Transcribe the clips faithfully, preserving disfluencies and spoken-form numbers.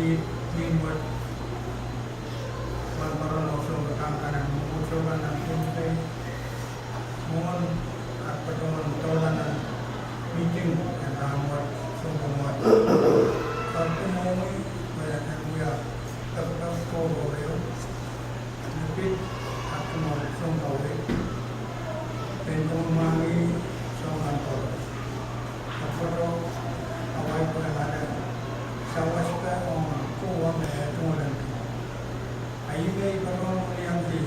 Mihmw wet, mwarmwaron oh sounpar kan en mwomwohdiso kan nan Pohnpei, mwohn at patohwan doula nan mihting en rahnwet, sounpar wet. Patohwan mwohmwi, pwe en wia pekpek tohrohr ehu, ni pid at tungoal sounkaweid, pein komwi mwahngih soangen koaros. Patohwan kaweid pwe en ale sawas pwe ong kowe me e tungoal en. A ih me I patohwan wiliandi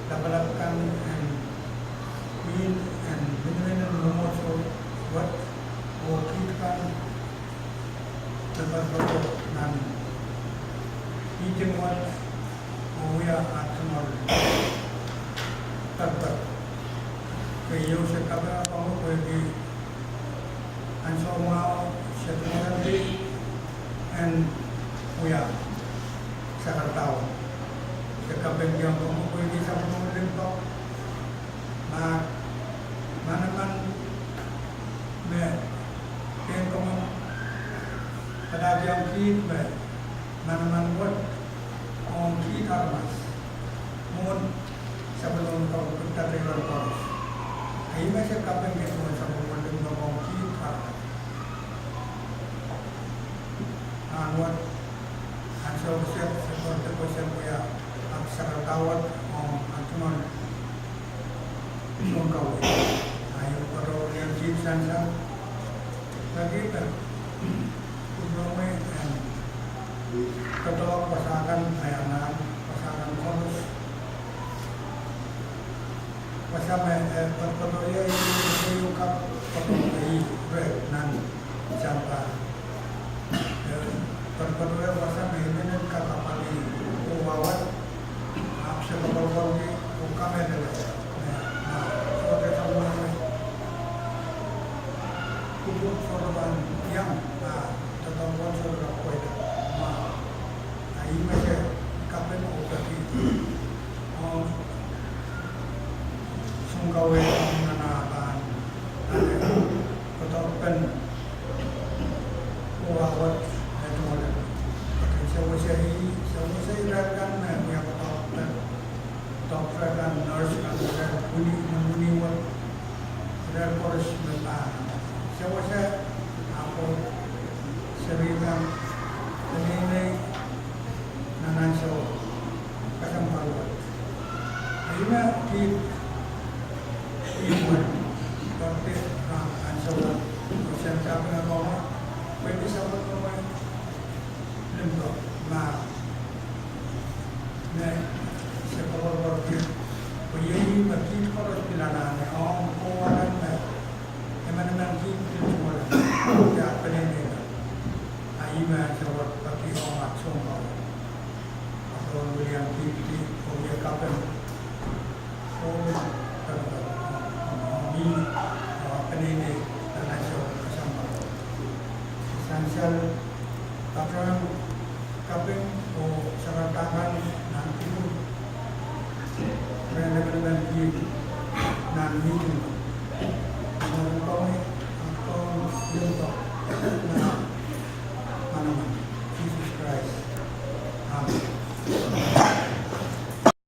lapalap kan en mihmw en miniminipen mwomwohdiso wet, oh kiht kan me patopato nan mihting wet, oh wia at tungoal pekpek. Kei ieu se kapinga komwi pwehki ansou mwahu se tungoal en wia sakaradahn. Se kapinga komwi pwehki sapwellimomwi limpoak. Ma manaman me pein komwi padahkihong kiht me manaman wet ong kiht aramas mwohn sapwellimomwi, komwi pwutak iren koaros. A ih me se kapinga komwi, sapwellimomwi limpoak ong kiht aramas. Rahnwet, ansou kesempwal, se patohwan wia at sakaradahn ong at tungoal sounkaweid. A I patohwan wiliandi sansal pwehki me kupwuromwi en doadoahk wasa kan me anahn, wasa kan koaros. Wasa me, eh, patopato ie, eh, ieu kak patopato ie, reh nan sampah. Eh, patopato ie wasa me inenen kak apwalih oh wawa, ahpw se koapworopworki oh kamehlele. Eh, ma, sohte sapwellime kupwur sohte pahn iang, ma, doadoahk sohte pahn pweida. Ma, a ih me se kaping oh peki ong sounkaweid ong nan ah pahn ale doadoahk pen oh awet me tungoal en. Pwehki sewese ih, sewese irail kan me wia doadoahk pen, doctor kan, nurse kan, irail wini, wini wet, irail koaros me pahn sewese, ahpw seri kan, peneinei, nan ansou kesempwal wet. A ih me kiht, kiht wet, pwehki nan ansou wet, oh sen kapinga komwi pwehki sapwellimomwi limpoak, ma, me se koapworopworki, pwe iei me kiht koaros pil anahne ong kowe kan me emenemen kiht pil tungoal, ia peneinei kan. A ih me ansou wet peki ong at sounkaweid. Ahpw patohwan wiliandi, oh wia kaping oh, oh, oh, oh, oh, peneinei nan ansou kesempwal. Sansal, patohwan kaping oh sakaradahn nan kupwur, rehn emenemen kiht nan mihting.